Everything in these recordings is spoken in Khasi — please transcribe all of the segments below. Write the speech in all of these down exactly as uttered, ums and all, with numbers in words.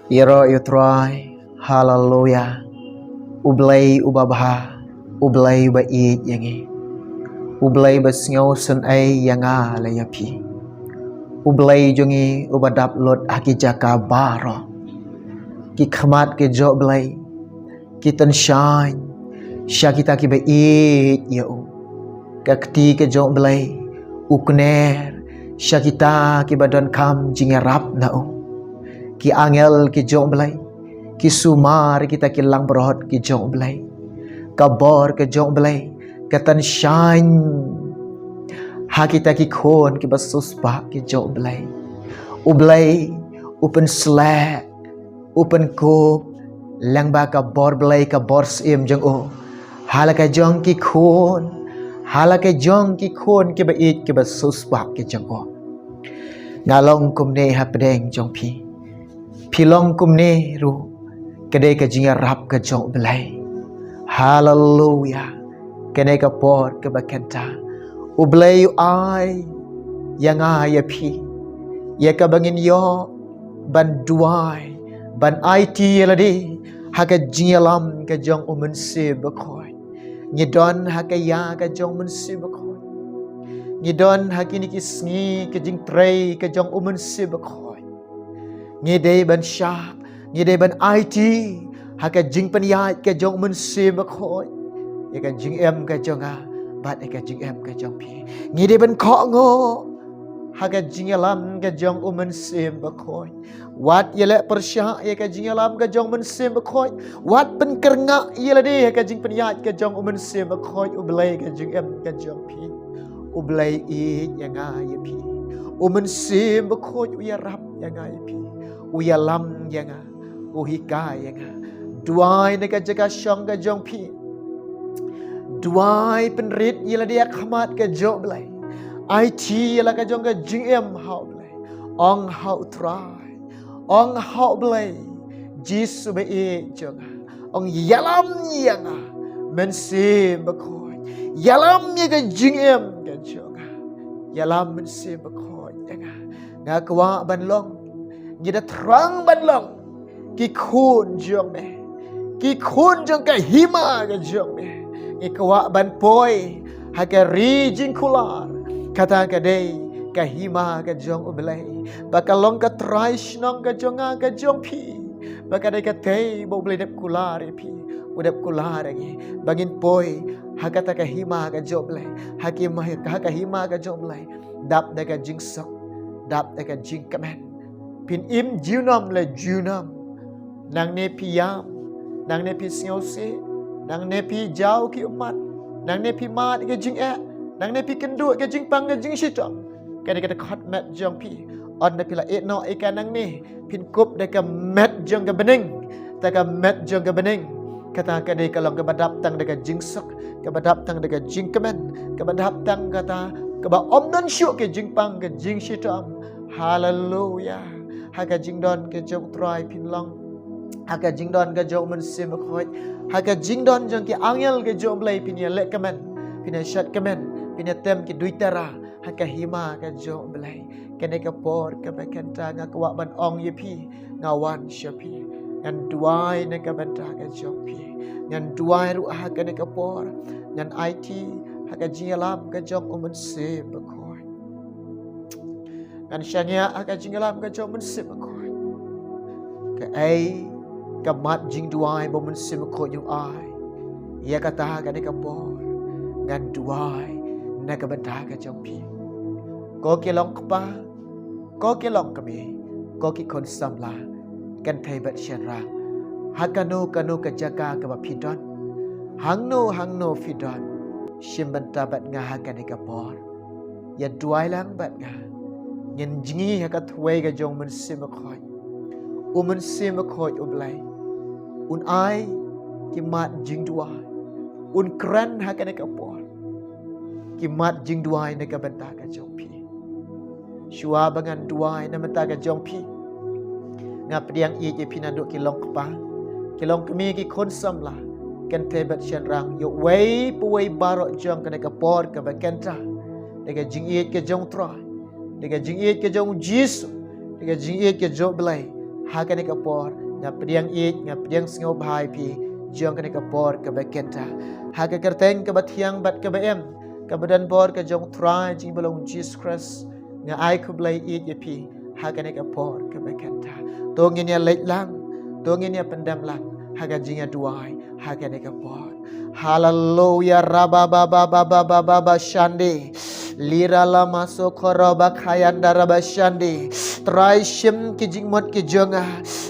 Ïaroh ïa u Trai. Haleluya. U Blei uba bha, u Blei uba ïeit ïa ngi, u Blei ba sngew sngewsih ïa nga lane ïa phi. U Blei jong ngi uba dap lut ha ki jaka baroh. Ki khmat ki jong u Blei ki tyngshaiñ sha kita kiba ïeit ïa u. Ka kti ki jong u Blei u kner sha kita kiba donkam jingïarap na u. Ki angel ki jong u Blei ki sumar ïa kita ki langbrot ki jong u Blei. Ka bor ki jong u Blei ka tyngshaiñ ha kita ki khun kiba siewspah ki jong u Blei. U Blei u pynsleh, u pynkup lyngba ka bor Blei, ka bor syiem jong u ha la ka jong ki khun, ha la ka jong ki khun kiba ïeit kiba siewspah ki jong u. Nga long kumne hapdeng jong phi, phi long kumne ruh. Ka dei ka jingïarap ka jong u Blei. Haleluya. Kane ka por kaba kynta u Blei u ai ïa nga ïa phi ïa kaba ngin ïoh ban duwai, ban aiti ïa lade ha ka jingïalam ka jong u Mynsiem Bakhuid. Ngi don ha ka ïa ka jong u Mynsiem Bakhuid. Ngi don ha kine ki sngi ka jingtrei ka jong u Mynsiem Bakhuid. Ngi dei ban shah, ngi dei ban aiti ha ka jingpynïaid ka jong u Mynsiem Bakhuid ïa ka jingim ka jong nga bad ïa ka jingim ka jong phi. Ngi dei ban kohnguh ha ka jingïalam ka jong u Mynsiem Bakhuid. Wat ïaleh pyrshah ïa ka jingïalam ka jong u Mynsiem Bakhuid. Wat pynkyrngah ïa lade ha ka jingpynïaid ka jong u Mynsiem Bakhuid. U Blei ka jingim ka jong phi. U Blei ïeit ïa nga ïa phi. U Mynsiem Bakhuid u ïarap ïa nga ïa phi. U ïalam ïa nga. U hikai ïa nga. Duwai na ka jaka shong ka jong phi. Duwai pynrit ïa lade ha khmat ka jong u Blei. Aiti ïa la ka jong ka jingim ha u Blei. Ong ha u Trai, ong ha u Blei, Jisu ba ïeit jong nga, ong ïalam ïa nga Mynsiem Bakhuid. Ïalam ïa ka jingim ka jong nga. Ïalam Mynsiem Bakhuid ïa nga. Nga kwah ban long, ngi da thrang ban long ki khun jong me, ki khun jong ka hima ka jong me. Ngi kwah ban poi ha ka ri jingkular. Kata ka dei ka hima ka jong u Blei, ba ka long ka trai shnong ka jong nga ka jong phi. Ba ka dei katei ba u Blei dep kular ïa phi, u dep kular ïa ngi ba ngin poi ha kata ka hima ka jong u Blei, ha ki ma-, ha ka hima ka jong u Blei. Dap da ka jingsuk, dap da ka jingkmen. Phin im junom la junom. Nangne phi ïam, nangne phi sngewsih, nangne phi jaw ki ummat, nangne phi mad ka jingeh, nangne phi kynduh ka jingpang ka jingshitom. Kane ka dkhot met jong phi. Ynda phi la ïeh noh ïa ka nangne, phin kup da ka met jong ka bneng. Ta ka met jong ka bneng, kata ka dei ka long kaba dap tang da ka jingsuk, kaba dap tang da ka jingkmen, kaba dap tang kata kaba ym don shuh ka jingpang ka jingshitom. Haleluya. Ha ka jingdon ka jong u Trai phin long. Ha ka jingdon ka jong u Mynsiem Bakhuid, ha ka jingdon jong ki angel ka jong u Blei phin ïaleh kmen, phin ïashad kmen, phin ïatem ki duitara ha ka hima ka jong u Blei. Kane ka por kaba kynta nga kwah ban ong ïa phi, nga wan sha phi. Ngan duwai na ka bynta ka jong phi. Ngan duwai ruh ha kane ka por. Ngan aiti ha ka jingïalam ka jong u Mynsiem Bakhuid. Ngan shaniah ha ka jingïalam ka jong u Mynsiem Bakhuid. Kaei ka mat jingduwai ba u Mynsiem Bakhuid u ai ïa kata ha kane ka por? Ngan duwai na ka bynta ka jong phi. Ko ki long kpa, ko ki long kmie, ko ki khun samla, kynthei bad shynrang, ha kano kano ka jaka kaba phi don, hangno hangno phi don, shim bynta bad nga ha kane ka por. Ïa duwai lang bad nga. Ngin jngi ha ka thwei ka jong u Mynsiem Bakhuid. U Mynsiem Bakhuid u Blei un ai ki mat jingduwai, un kren ha kane ka por ki mat jingduwai na ka bynta ka jong phi. Shuwa ba ngan duwai na ka bynta ka jong phi, nga pdiang ïeit ïa phi naduh ki long kpa, ki long kmie, ki khun samla, kynthei bad shynrang, ïa uwei pa uwei baroh jong kane ka por kaba kynta. Da ka jingïeit ka jong u Trai, da ka jingïeit ka jong u Jisu, da ka jingïeit ka jong u Blei, Ha kane ka por nga pdiang ïeit, nga pdiang sngewbha ïa phi jong kane ka por kaba kynta. Ha ka kyrteng kaba thiang bad kaba im, kaba don bor ka jong Trai jong ngi ba long Jisu Khrist, nga ai khublei ïeit ïa phi ha kane ka por kaba kynta. To ngin ïa leit lang, to ngin ïa pyndem lang ha ka jingïaduwai ha kane ka por. Haleluya, rabababababababashande. Lira lama sokoro bakhayan darabashande. Trai shim ki jingmut ki jong nga.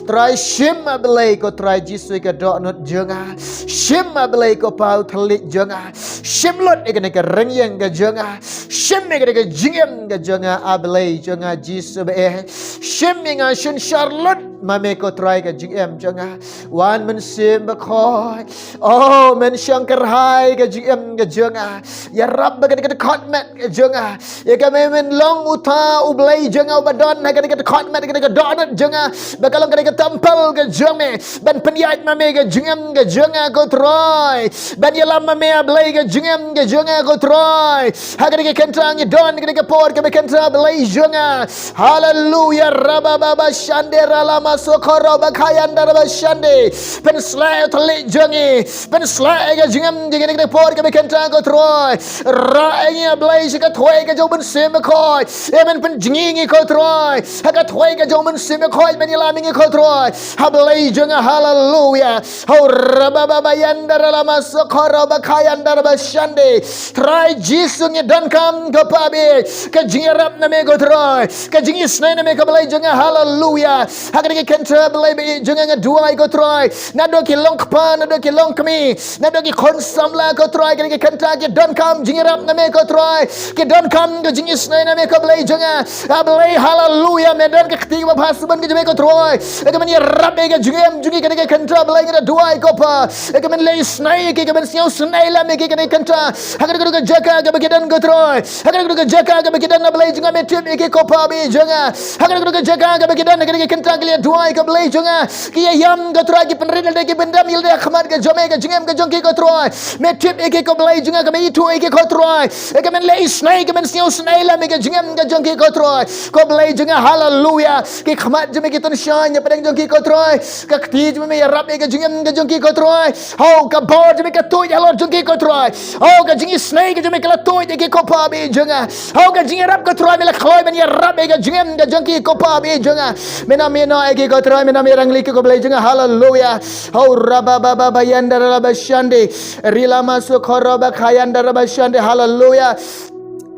Trai shim, A Blei ko Trai Jisu, ïa ka dohnud jong nga. Shim, A Blei ko Pa, u thylliej jong nga. Shim lut ïa kane ka ryngïeng ka jong nga. Shim ïa kane ka jingim ka jong nga, A Blei jong nga Jisu ba eh. Shim ïa nga, synshar lut ma me ko Trai ka jingim jong nga. Wan Mynsiem Bakhuid. Oh, men shongkyrhai ka jingim ka jong nga. Ïarap ba kane ka dkhot met ka jong nga, ïa ka me men long uta U Blei jong nga uba don ha kane ka dkhot met, kane ka dohnud jong nga, ba ka long kane ka templ ka jong me, ban pynïaid ma me ka jingim ka jong nga ko Trai. Ban ïalam ma me, A Blei, ka jingim ka jong nga ko Trai. Ha kane ka kynta ngi don kane ka por kaba kynta, A Blei jong nga. Haleluya, rabababashande ralama sokoro bakhayan darabashande. Pynshlur ïa u thylliej jong ngi. Pynshlur ïa ka jingim jong ngi ha kane ka por kaba kynta ko Trai. Rah ïa ngi, A Blei, sha ka thwei ka jong u Mynsiem Bakhuid. Ïa men pynjngi ngi ko Trai ha ka thwei ka jong u Mynsiem Bakhuid, men ïalam ïa ngi ko Trai. A Blei jong nga, haleluya. Ho rabababa yandara lama sokoro bakhayan darabashande. Trai Jisu, ngi donkam ko Pa baieit, ka jingïarap na me ko Trai, ka jingisynei na me ko Blei jong nga, haleluya. Ha kane ka kynta, Blei baieit jong nga, nga duwai ko Trai, naduh ki longkpa, naduh ki longkmie, naduh ki khun samla ko Trai, kane ka kynta ki donkam jingïarap na me ko Trai, ki donkam ka jingisynei na me ko Blei jong nga. A Blei, haleluya, me don ka kti kaba bha sbun ka jong me ko Trai. Ïa ka men ïarap ïa ka jingim jong ki kane ka kynta, Blei, nga da duwai ko Pa. Ïa ka men leh isynei ïa ki, ka men sngewsynei lem ïa ki kane ka kynta. Ha kano kano ka jaka kaba ki don ko Trai, ha kano kano ka jaka kaba ki don, A Blei jong nga, me tip ïa ki ko Pa baieit jong nga. Ha kano kano ka jaka kaba ki don ha kane ka kynta, ki la duwai ko Blei jong nga, ki ïa ïam ko Trai, ki pynrit ïalade, ki pyndem ïalade ha khmat ka jong me, ka jingim ka jong ki ko Trai. Me tip ïa ki ko Blei jong nga, ka me ithuh ïa ki ko Trai. Ïa ka men leh isynei, ka men sngewsynei lem ïa ka jingim ka jong ki ko Trai. Ko Blei jong nga, haleluya. Ki khmat jong me ki tun shaiñ hapdeng jong ki ko Trai. Ka kti jong me ïarap ïa ka jingim ka jong ki ko Trai. Ho, ka bor jong me ka tuid halor jong ki ko Trai. Ho, ka jingisynei ka jong me ka la tuid ïa ki ko Pa baieit jong nga. Ho, ka jingïarap ko Trai, me la kloi ban ïarap ïa ka jingim ka jong ki ko Pa baieit jong nga. Me na me na ïa ki ko Trai, me na me rangli ki ko Blei jong nga, haleluya. Ho rabababa yandara bashande. Rilama sokoro bakhayan darabashande, haleluya.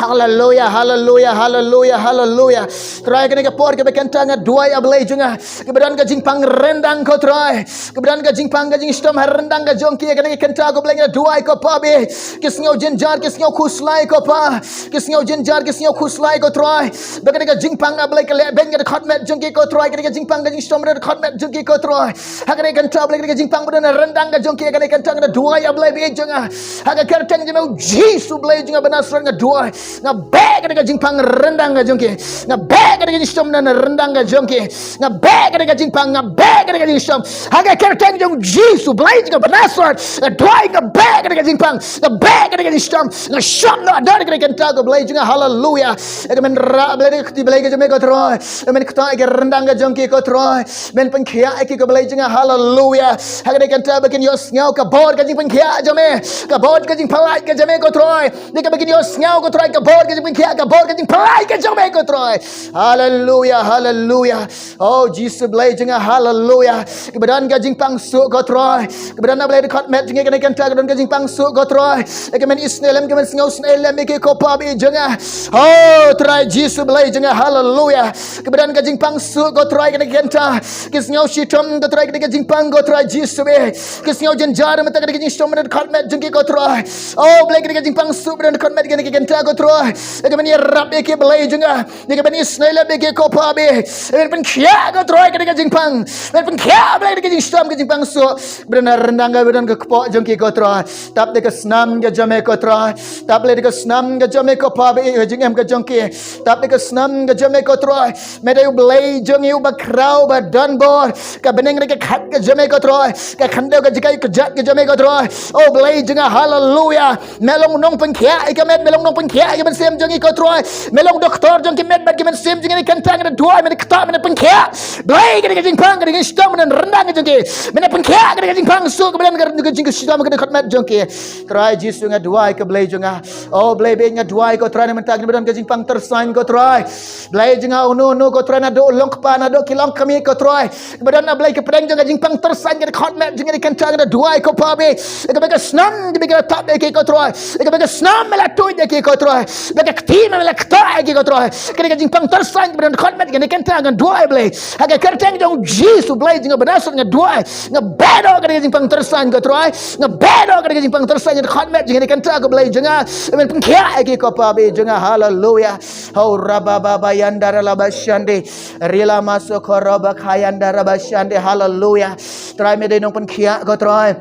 Haleluya, haleluya, haleluya, haleluya. Trai, kane ka por kaba kynta nga duwai, A Blei jong nga, kiba don ka jingpang ryndang ko Trai, kiba don ka jingpang ka jingshitom ha ryndang ka jong ki, kane ka kynta ko Blei nga duwai ko Pa baieit. Ki sngew jynjar, ki sngew khuslai ko Pa. Ki sngew jynjar, ki sngew khuslai ko Trai, ba kane ka jingpang, A Blei, ka leh beiñ ka dkhot met jong ki ko Trai, kane ka jingpang ka jingshitom ha dkhot met jong ki ko Trai. Ha kane ka kynta, A Blei, kane ka jingpang ba don ryndang ka jong ki, kane ka kynta nga duwai, A Blei baieit jong nga. Ha ka kyrteng jong me u Jisu Blei jong nga ba Nasaret nga duwai. Nga beh kane ka jingpang ryndang ka jong ki. Nga beh kane ka jingshitom ryndang ka jong ki. Nga beh kane ka jingpang, nga beh kane ka jingshitom. Ha ka kyrteng jong u Jisu Blei jong nga ba Nasaret nga duwai, nga beh kane ka jingpang, nga beh kane ka jingshitom. Nga shong noh da kane ka kynta ko Blei jong nga, haleluya. Ïa ka men rah, Blei, da ka kti Blei ka jong me ko Trai. Ïa ka men ktah ïa ka ryndang ka jong ki ko Trai. Men pynkhiah ïa ki ko Blei jong nga, haleluya. Ha kane ka kynta ba kin ïohsngew ka bor ka jingpynkhiah jong me, ka bor ka jingpyllait ka jong me ko Trai. Ïa kaba kin ïohsngew ko Trai ka bor ka jingpynkhiah, ka bor ka jingpyllait ka jong me ko Trai. Haleluya, haleluya. Oh Jisu Blei jong nga, haleluya. Kiba don ka jingpang suk ko Trai, kiba don, A Blei, dkhot met jong ki kane ka kynta, ka don ka jingpang suk ko Trai. Ïa ka men isynei lem, ka men sngewsynei lem ïa ki ko Pa baieit jong nga. Oh Trai Jisu Blei jong nga, haleluya. Kiba don ka jingpang suk ko Trai kane ka kynta, ki sngew shitom ko Trai kane ka jingpang ko Trai Jisu baieit. Ki sngew jynjar mynta kane ka jingshitom ha dkhot met jong ki ko Trai. Oh Blei, kane ka jingpang suk ba don ha dkhot met kane ka kynta ko Trai, ïa ka men ïarap ïa ki Blei jong nga. Ïa ka men isynei lem ïa ki ko Pa baieit. Ïa ka men pynkhiah ko Trai kane ka jingpang. Men pynkhiah, Blei, kane ka jingshitom, ka jingpang suk ba don ha ryndang, ka ba don ha kpoh jong ki ko Trai. Tap da ka snam ka jong me ko Trai. Tap, Blei, da ka snam ka jong me ko Pa baieit, ka jingim ka jong ki. Tap da ka snam ka jong me ko Trai. Me dei u Blei jong ngi uba khraw, uba don bor. Ka bneng da ka khat ka jong me ko Trai. Ka khyndew ka jaka ka jait ka jong me ko Trai. Oh Blei jong nga, haleluya. Me long u nongpynkhiah ïa ka met, me long u nongpynkhiah ïa ka mynsiem jong ngi ko Trai. Me long u doktor jong ki met bad Ki mynsiem jong ngi kane ka kynta, ngi da duwai, men da ktah, men da pynkhiah. Blei kane ka jingpang, kane ka jingshitom, men da ryndang jong ki. Men da pynkhiah kane ka jingpang suk, men da kane ka jingshitom, kane ka khot met jong ki. Trai Jisu, nga duwai ko Blei jong nga. O Blei bad nga duwai ko Trai, na mynta kane ba don ka jingpang tyrsain ko Trai. Blei jong nga, uno uno ko Trai, naduh u longkpa, naduh ki longkmie ko Trai. Ba don, A Blei, ki pdeng jong ka jingpang tyrsain, ka khot met jong ngi kane ka kynta, nga da duwai ko Pa Blei. Ïa kaba ka snam, ïa kaba ka tap ïa ki ko Trai. Ïa kaba ka snam me la tuid ïa ki ko Trai. Ba ka kti me la ktah ïa ki ko Trai. Kane ka jingpang tyrsain, kaba don khot met kane ka kynta, nga duwai Blei. Ha ka kyrteng jong Jisu Blei jong nga ba Nasareth nga duwai. Nga beh noh kane ka jingpang tyrsain ko Trai. Nga beh noh kane ka jingpang tyrsain, ka khot met jong ngi kane ka kynta ko Blei jong nga. Men pynkhiah ïa ki ko Pa Blei jong nga. Haleluya. Ho raba baba yanda rala ba shande. Rila maso ko raba kayanda raba shande. Haleluya. Trai, me dei nongpynkhiah ko Trai.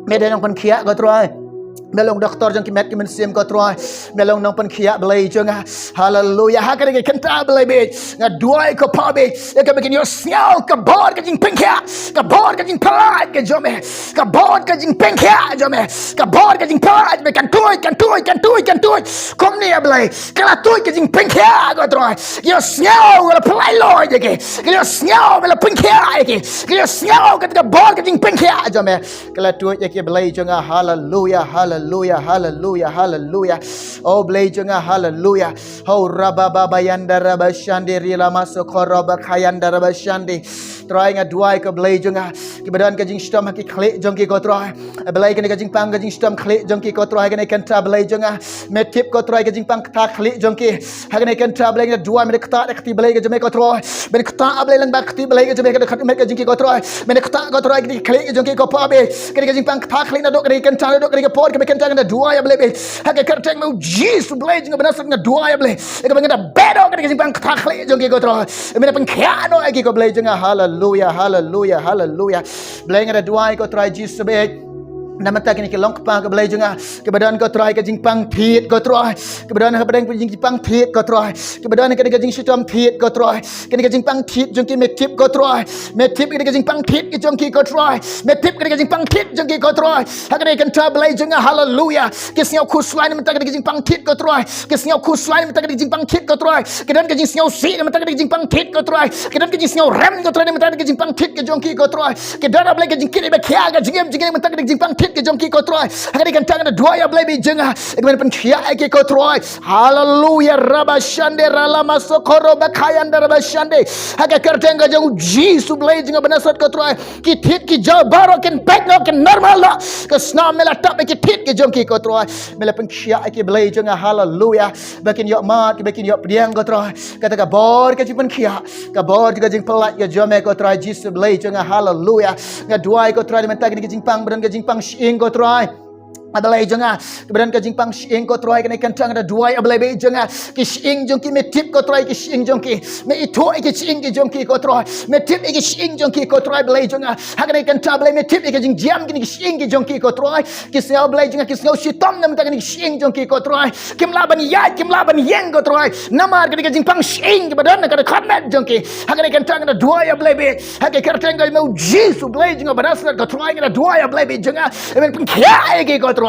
Me dei nongpynkhiah ko Trai. Me long doktor jong ki met ki mynsiem ko Trai. Me long nongpynkhiah Blei jong nga. Haleluya. Ha kane ka kynta Blei bad nga duwai ko Pa Blei. Ïa kaba kin ïohsngew ka bor ka jingpynkhiah. Ka bor ka jingpyllait ka jong me. Ka bor ka jingpynkhiah jong me. Ka bor ka jingpyllait, me kan tuid, kan tuid, kan tuid, kan tuid. Kumne A Blei. Ka la tuid ka jingpynkhiah ko Trai. Ïohsngew ka la pyllait lait ïa ki. Ïohsngew me la pynkhiah ïa ki. Ïohsngew ka bor ka jingpynkhiah jong me. Ka la tuid ïa ki Blei jong nga. Haleluya, haleluya, haleluya, haleluya. O Blei jong nga, haleluya. Ho raba baba yanda raba shande rila maso ko raba kayanda raba shande. Trai, nga duwai ko Blei jong nga. Kiba don ka jingshitom ha ki khlieh jong ki ko Trai. Blei, kane ka jingpang ka jingshitom khlieh jong ki ko Trai, kane ka kynta Blei jong nga. Me tip ko Trai ka jingpang ktah khlieh jong ki. Ha kane ka kynta Blei nga duwai, men da ktah da ka kti Blei ka jong me ko Trai. Men da ktah A Blei lang ba ka kti Blei ka jong me, ka da khot met ka jong ki ko Trai. Men da ktah ko Trai ka kti khlieh ka jong ki ko Pa Blei. Kane ka jingpang ktah khlieh naduh kane ka kynta, naduh kane ka por, kane ka kynta nga da duwai A Blei bad. Ha ka kyrteng jong u Jisu Blei jong nga ba Nasareth nga duwai A Blei. Ïa kaba nga da beh noh kane ka jingpang ktah khlieh jong ki ko Trai. Men da pynkhiah noh ïa ki ko Blei jong nga. Haleluya, haleluya, haleluya. Blei, nga da duwai ko Trai Jisu bad. Na mynta kine ki longkpa ko Blei jong nga. Kiba don ko Trai ka jingpang thied ko Trai. Kiba don ha pdeng ka jingpang thied ko Trai. Kiba don kane ka jingshitom thied ko Trai. Kane ka jingpang thied jong ki me tip ko Trai. Me tip kane ka jingpang thied ki jong ki ko Trai. Me tip kane ka jingpang thied jong ki ko Trai. Ha kane ka kynta Blei jong nga, haleluya. Ki sngew khuslai na mynta kane ka jingpang thied ko Trai. Ki sngew khuslai na mynta kane ka jingpang thied ko Trai. Ki don ka jingsngew sih na mynta kane ka jingpang thied ko Trai. Ki don ka jingsngew rem ko Trai na mynta kane ka jingpang thied ki jong ki ko Trai. Ki don A Blei ka jingkit iba khia ka jingim jingim na mynta kane ka jingpang thied ki jong ki ko Trai. Ha kane ka kynta nga da duwai A Blei bad jong nga. Ïa ka men pynkhiah ïa ki ko Trai. Haleluya, raba shande rala maso ko raba kayanda raba shande. Ha ka kyrteng ka jong u Jisu Blei jong nga ba Nasareth ko Trai. Ki thied ki jaw baroh kin beit noh, kin normal noh. Ka snam me la tap ïa ki thied ki jong ki ko Trai. Me la pynkhiah ïa ki Blei jong nga, haleluya. Ba kin ïoh mad, ba kin ïoh pdiang ko Trai. Kata ka bor ka jingpynkhiah, ka bor ka jingpyllait ka jong me ko Trai Jisu Blei jong nga, haleluya. Nga duwai ko Trai na mynta kane ka jingpang ba don ka jingpang shyieng ko Trai. A Blei jong nga, ba don ka jingpang shyieng ko Trai, kane ka kynta nga da duwai A Blei bad jong nga. Ki shyieng jong ki me tip ko Trai, ki shyieng jong ki. Me ithuh ïa ki shyieng ki jong ki ko Trai. Me tip ïa ki shyieng jong ki ko Trai Blei jong nga. Ha kane ka kynta Blei me tip ïa ki jingjia kine ki shyieng ki jong ki ko Trai. Ki sngew Blei jong nga, ki sngew shitom na mynta kine ki shyieng jong ki ko Trai. Kim lah ban ïaid, kim lah ban ïeng ko Trai. Namar kane ka jingpang shyieng kiba don ha ka dkhot met jong ki. Ha kane ka kynta nga da duwai A Blei bad. Ha ka kyrteng ka jong u Jisu Blei jong nga ba Nasareth ko Trai nga da duwai A Blei bad jong nga. Ïa men pynkhiah ïa ki ko Trai.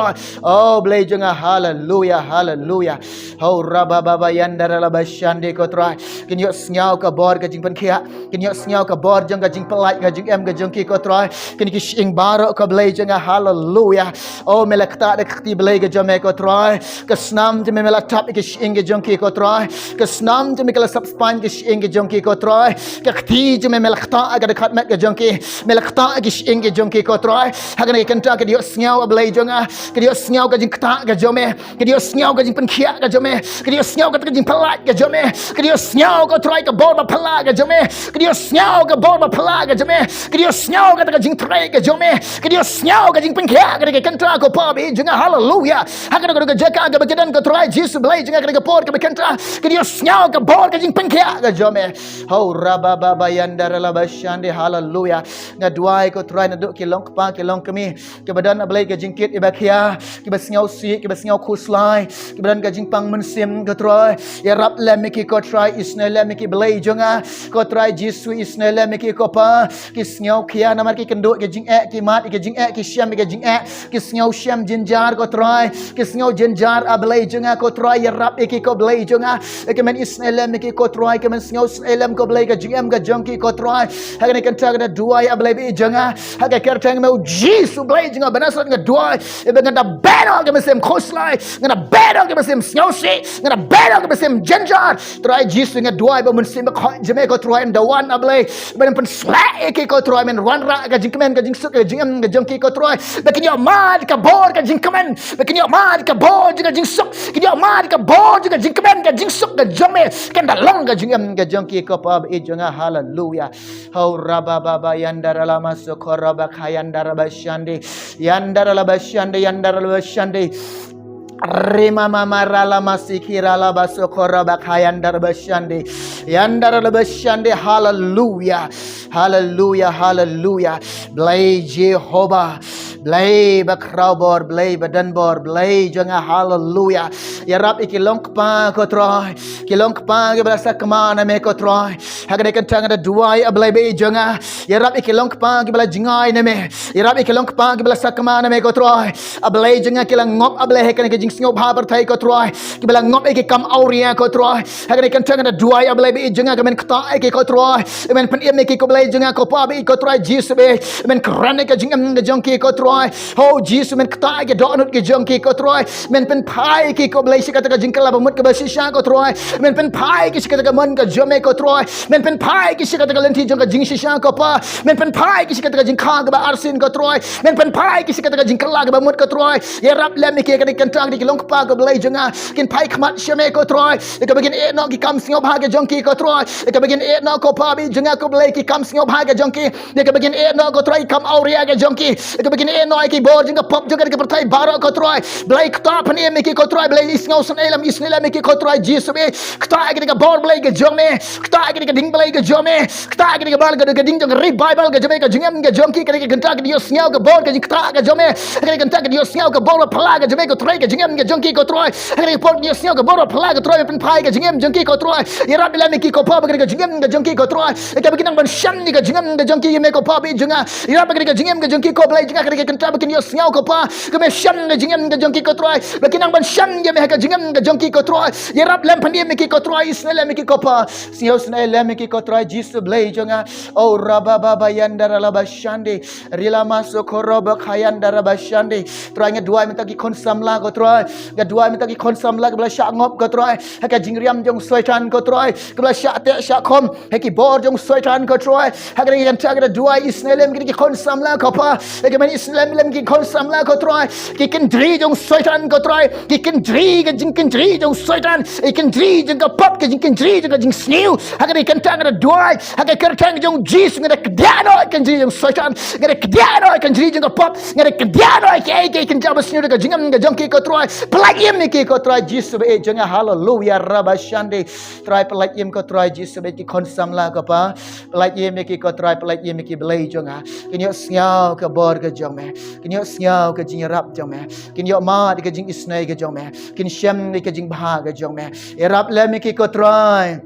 O Blei jong nga, haleluya, haleluya. Ho raba baba yanda rala ba shande ko Trai. Kin ïohsngew ka bor ka jingpynkhiah. Kin ïohsngew ka bor jong ka jingpyllait ka jingim ka jong ki ko Trai. Kine ki shyieng baroh ko Blei jong nga, haleluya. O me la ktah da ka kti Blei ka jong me ko Trai. Ka snam jong me me la tap ïa ki shyieng ki jong ki ko Trai. Ka snam jong me ka la sap spaiñ ki shyieng ki jong ki ko Trai. Ka kti jong me me la ktah ïa ka dkhot met ka jong ki. Me la ktah ïa ki shyieng ki jong ki ko Trai. Ha kane ka kynta ka ïohsngew A Blei jong nga. Ka ïohsngew ka jingktah ka jong me. Ka ïohsngew ka jingpynkhiah ka jong me. Ka ïohsngew kata ka jingpyllait ka jong me. Ka ïohsngew ko Trai ka bor ba phylla ka jong me. Ka ïohsngew ka bor ba phylla ka jong me. Ka ïohsngew kata ka jingtrei ka jong me. Ka ïohsngew ka jingpynkhiah ka dei ka kynta ko Pa bad jong nga, haleluya. Ha kata ka jaka kaba kyrdan ko Trai Jisu Blei jong nga, kata ka por kaba kyrdan. Ka ïohsngew ka bor ka jingpynkhiah ka jong me. Ho raba baba yanda rala ba shande, haleluya. Nga duwai ko Trai naduh ki longkpa ki longkmie. Kiba don A Blei ka jingkit iba khia. kiba sngewsih, kiba sngewkhuslai, kiba don ka jingpang mynsiem, ko Trai. Ïarap lem ïa ki, ko Trai, isynei lem ïa ki, Blei jong nga. Ko Trai Jisu, isynei lem ïa ki, ko Pa. Ki sngewkhia namar ki kynduh ïa ka jingeh, ki mad ïa ka jingeh, ki shem ïa ka jingeh, ki sngewshem jynjar, ko Trai. Ki sngew jynjar, A Blei jong nga, ko Trai, ïarap ïa ki, ko Blei jong nga. Ïa ka men isynei lem ïa ki, ko Trai, ka men sngewsynei lem, ko Blei, ka jingim ka jong ki, ko Trai. Ha kane ka kynta nga duwai, A Blei ba ïeit jong nga. Ha ka kyrteng me u Jisu, Blei jong nga ba Nasaret, nga duwai. Ïa ba ngan da beh noh ka mynsiem khuslai, ngan da beh noh ka mynsiem sngewsih, ngan da beh noh ka mynsiem jynjar. Trai Jisu, nga duwai ba u Mynsiem Bakhuid jong me, ko Trai, un da wan, A Blei, ba un pynshlur ïa ki, ko Trai, men wanrah ka jingkmen ka jingsuk ka jingim ka jong ki, ko Trai. Ba kin ïoh mad ka bor ka jingkmen, ba kin ïoh mad ka bor jong ka jingsuk, kin ïoh mad ka bor jong ka jingkmen ka jingsuk ka jong me. Kan da long ka jingim ka jong ki, ko Pa ba ïeit jong nga. Haleluya. Hau raba baba yandara lama sokora bakha yandara bashande. Yandara la bashande, yandara la bashande. Rima mama rala masikira la basokora bakha yandara bashande. Yandara la bashande. Haleluya. Haleluya. Haleluya. Blei Jehobah. Blei ba khraw bor, Blei ba don bor, Blei jong nga. Haleluya. Ïarap ïa ki longkpa, ko Trai. Ki longkpa kiba la sakma na me, ko Trai. Ha kane ka kynta nga da duwai, A Blei ba ïeit jong nga. Ïarap ïa ki longkpa kiba la jngai na me. Ïarap ïa ki longkpa kiba la sakma na me, ko Trai. A Blei jong nga, ki la ngop, A Blei, ha kane ka jingsngewbha pyrthei, ko Trai. Kiba la ngop ïa ki kam awria, ko Trai. Ha kane ka kynta nga da duwai, A Blei ba ïeit jong nga, ka men ktah ïa ki, ko Trai. Ka men pynim ïa ki, ko Blei jong nga, ko Pa ba ïeit, ko Trai Jisu ba ïeit. Ka men kren ïa ka jingim ka jong ki, ko Trai. Ho Jisu, men ktah ïa ki dohnud ki jong ki, ko Trai. Men pynphai ïa ki, ko Blei, sha kata ka jingkylla ba mut kaba shisha, ko Trai. Men pynphai ïa ki sha kata ka mon ka jong me, ko Trai. Men pynphai ïa ki sha kata ka lynti jong ka jingshisha, ko Pa. Men pynphai ïa ki sha kata ka jingkha kaba arsien, ko Trai. Men pynphai ïa ki sha kata ka jingkylla kaba mut, ko Trai. Ïarap lem ïa ki ha kane ka kynta, ki longkpa, ko Blei jong nga. Kin phai khmat sha me, ko Trai. Ïa kaba kin ïeh noh ki kam sngewbha ka jong ki, ko Trai. Ïa kaba kin ïeh noh, ko Pa ba ïeit jong nga, ko Blei, ki kam sngewbha ka jong ki. Ïa kaba kin ïeh noh, ko Trai, ki kam awria ka jong ki. Ïa kaba kin ïeh noh ïa ki bor jong ka pop jong ka pyrthei baroh, ko Trai. Blei, ktah, pynim ïa ki, ko Trai. Blei, isngewsynei lem, isynei lem ïa ki, ko Trai Jisu ba ïeit. Ktah ïa kane ka bor Blei ka jong me. Ktah ïa kane ka ding Blei ka jong me. Ktah ïa kane ka bor, ka ding jong ka revival ka jong me, ka jingim ka jong ki, kane ka kynta kin ïohsngew ka bor ka jingktah ka jong me. Kane ka kynta kin ïohsngew ka bor ba phylla ka jong me, ko Trai, ka jingim ka jong ki, ko Trai. Kane ka por kin ïohsngew ka bor ba phylla, ko Trai, pynphai ka jingim jong ki, ko Trai. Ïarap lem ïa ki, ko Pa, ba kane ka jingim ka jong ki, ko Trai. Ïa kaba kin nang ban shem ïa ka jingim ka jong ki, ïa me, ko Pa ba ïeit jong nga. Ïarap ba kane ka jingim ka jong ki, ko Blei jong nga, kane ka kynta ba kin ïohsngew, ko Pa, ka me shem ka jingim ka jong ki, ko Trai. Ba kin nang ban shem ïa me ha ka jingim ka jong ki, ko Trai. Ïarap lem pynim ïa ki, ko Trai, isynei lem ïa ki, ko Pa. Sngewsynei lem ïa ki, ko Trai Jisu, Blei jong nga. O raba baba yandara la bashande. Rila maso koroba khayandara bashande. Trai, nga duwai mynta ki khun samla, ko Trai. Nga duwai mynta ki khun samla kiba la shah ngop, ko Trai. Ha ka jingriam jong Soitan, ko Trai. Kiba la shah teh shah khum ha ki bor jong Soitan, ko Trai. Ha kane ka kynta nga da duwai, isynei lem ïa ki khun samla, ko Pa. Ïa ka men isynei lem ïa ki khun samla, ko Trai. Ki kynjri jong Soitan, ko Trai. Ki kynjri, ka jingkynjri jong Soitan. Ki kynjri jong ka pop, ka jingkynjri jong ka jingsniew. Ha kane ka kynta nga da duwai. Ha ka kyrteng jong Jisu nga da kdiah noh ïa ka kynjri jong Soitan. Nga da kdiah noh ïa ka kynjri jong ka pop. Nga da kdiah noh ïa kaei kaei ka jingkynjah ba sniew da ka jingim ka jong ki, ko Trai. Pyllait im ïa ki, ko Trai Jisu ba ïeit jong nga. Haleluya, raba shande. Trai, pyllait im, ko Trai Jisu ba ïeit, ki khun samla, ko Pa. Pyllait im ïa ki, ko Trai, pyllait im ïa ki, Blei jong nga. Kin ïohsngew ka bor ka jong me. Kin ïohsngew ka jingïarap jong me. Kin ïoh mad ïa ka jingisynei ka jong me. Kin shem ïa ka jingbha ka jong me. Ïarap lem ïa ki, ko Trai.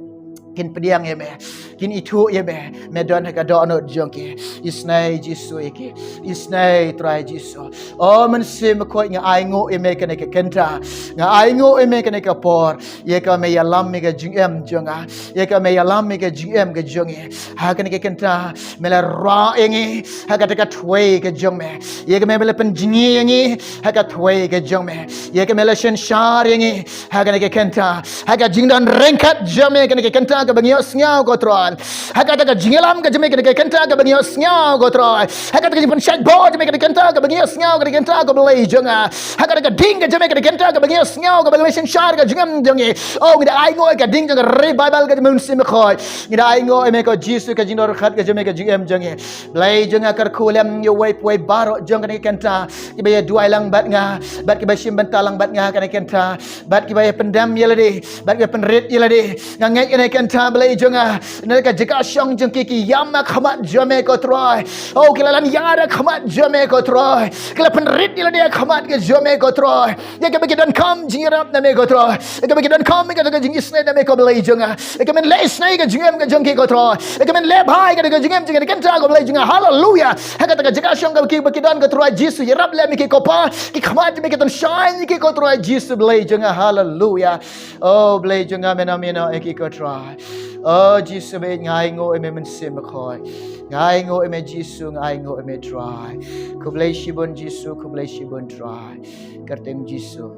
Kin pdiang ïa me. Kin ithuh ïa me. Me don ha ka dohnud jong ki. Isynei Jisu ïa ki. Isynei Trai Jisu. O Mynsiem Bakhuid, nga ainguh ïa me kane ka kynta. Nga ainguh ïa me kane ka por. Ïa ka me ïalam ïa ka jingim jong nga. Ïa ka me ïalam ïa ka jingim ka jong ngi. Ha kane ka kynta me la rah ïa ngi ha kata ka thwei ka jong me. Ïa ka me la pynjngi ïa ngi ha ka thwei ka jong me. Ïa ka me la synshar ïa ngi ha kane ka kynta. Ha ka jingdon ryngkat jong me kane ka kynta kaba ngi ïohsngew, ko Trai. Ha kata ka jingïalam ka jong me kane ka kynta kaba ngi ïohsngew, ko Trai. Ha kata ka jingpynshait bor jong me kane ka kynta kaba ngi ïohsngew kane ka kynta, ko Blei jong nga. Ha kata ka ding ka jong me kane ka kynta kaba ngi ïohsngew, kaba ngi synshar ka jingim jong ngi. O, ngi da ainguh ïa ka ding jong ka revival ka jong me, Mynsiem Bakhuid. Ngi da ainguh ïa me, ko Jisu, ka jingdon ryngkat ka jong me ka jingim jong ngi. Blei jong nga, kyrkhu lem ïa uwei pa uwei baroh jong kane ka kynta. Kiba ïa duwai lang bad nga, bad kiba shim bynta lang bad nga kane ka kynta. Bad kiba ïa pyndem ïa lade, bad kiba pynrit ïa lade. Nga ngeit kane ka kynta, Blei jong nga. ka jaka shong jong ki, ki ïam ha khmat jong me ko Trai. Oh, ki la lynñiar ha khmat jong me ko Trai. Ki la pynrit ïa lade ha khmat ka jong me ko Trai. Ïa kaba ki donkam jingïarap na me ko Trai. Ïa kaba ki donkam ïa kata ka jingisynei na me ko Blei jong nga. Ïa ka men leh isynei ka jingim ka jong ki ko Trai. Ïa ka men leh bha ïa kata ka jingim jong ki, kata ka jingim ka jong ki ko Blei jong nga. Haleluya. Ha kata ka jaka shong kaba ki, ba ki don ko Trai Jisu, ïarap lem ïa ki ko Pa. Ki khmat jong me ki don shaiñ ïa ki ko Trai Jisu Blei jong nga. Haleluya. Oh Blei jong nga, men ïa, men ïa ki ko Trai. Oh Jisu, ba nga ainguh ïa me Mynsiem Bakhuid. Nga ainguh ïa me Jisu, nga ainguh ïa me Trai. Khublei shibun Jisu, khublei shibun Trai. Kyrteng Jisu.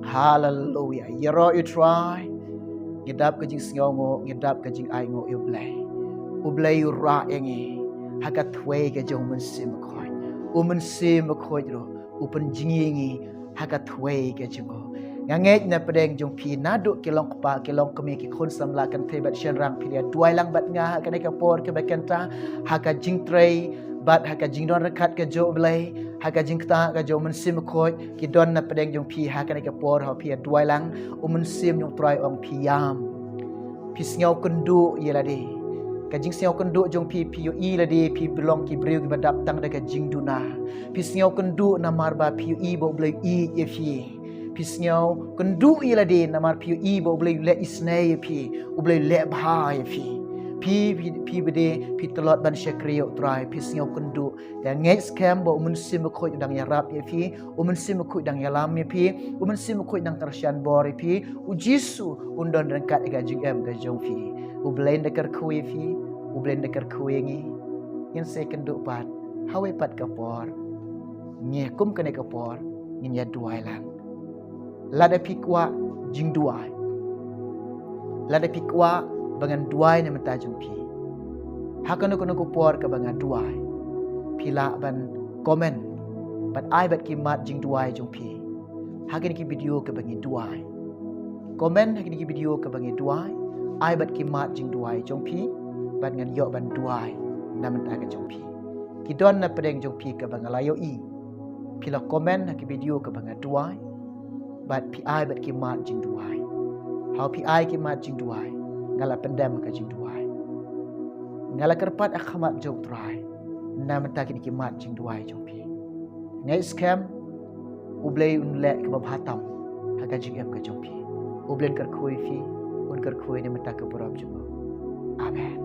Haleluya. Ïaroh ïa u Trai. Ngi dap ka jingsngewnguh, ngi dap ka jingainguh ïa u Blei. U Blei u rah ïa ngi ha ka thwei ka jong u Mynsiem Bakhuid. U Mynsiem Bakhuid ruh u pynjngi ngi ha ka thwei ka jong u. Nga ngeit na pdeng jong phi naduh ki long kpa, ki long kmie, ki khun samla, kynthei bad shynrang, phi la duwai lang bad nga ha kane ka por kaba kynta, ha ka jingtrei bad ha ka jingdon ryngkat ka jong u Blei, ha ka jingktah ka jong u Mynsiem Bakhuid, ki don na pdeng jong phi ha kane ka por, ha phi ïa duwai lang, u Mynsiem jong u Trai ong phi ïam. Phi sngew kynduh ïa lade. Ka jingsngew kynduh jong phi, phi ïohi lade phi long ki briew kiba dap tang da ka jingduna. Phi sngew kynduh namar ba phi ïohi ba u Blei u ïeit ïa phi. Phi sngew kynduh ïa lade namar phi ïohi ba u Blei u leh isynei ïa phi, u Blei u leh bha ïa phi. Phi, phi, phi bad phi tlot ban shakri ïa u Trai, phi sngew kynduh. Te ngeit skhem ba u Mynsiem Bakhuid u dang ïarap ïa phi, u Mynsiem Bakhuid u dang ïalam ïa phi, u Mynsiem Bakhuid u dang kyrshan bor ïa phi, u Jisu un don ryngkat ïa ka jingim ka jong phi. U Blei un da kyrkhu ïa phi, u Blei un da kyrkhu ïa ngi. Ngin sa ïakynduh pat ha kawei pat ka por. Ngi kum kane ka por ngin ïa duwai lang. Lada phi kwah jingduwai, lada phi kwah ba ngan duwai na bynta jong phi, ha kano kano ka por kaba nga duwai, phi lah ban comment bad ai bad ki mat jingduwai jong phi ha kine ki video kaba ngi duwai. Comment ha kine ki video kaba ngi duwai, ai bad ki mat jingduwai jong phi, bad ngan ïoh ban duwai na bynta ka jong phi. Ki don na pdeng jong phi kaba nga la ïohi. Phi la comment ha ki video kaba nga duwai, bad phi ai bad ki mat jingduwai. Haba phi ai ki mat jingduwai, nga la pyndem ka jingduwai. Nga la kyrpad ha khmat jong u Trai na bynta kine ki mat jingduwai jong phi. Ngeit skhem u Blei un leh kaba bha tam ha ka jingim ka jong phi. U Blei un kyrkhu ïa phi, un kyrkhu ïa na bynta ka burom jong u. Amen.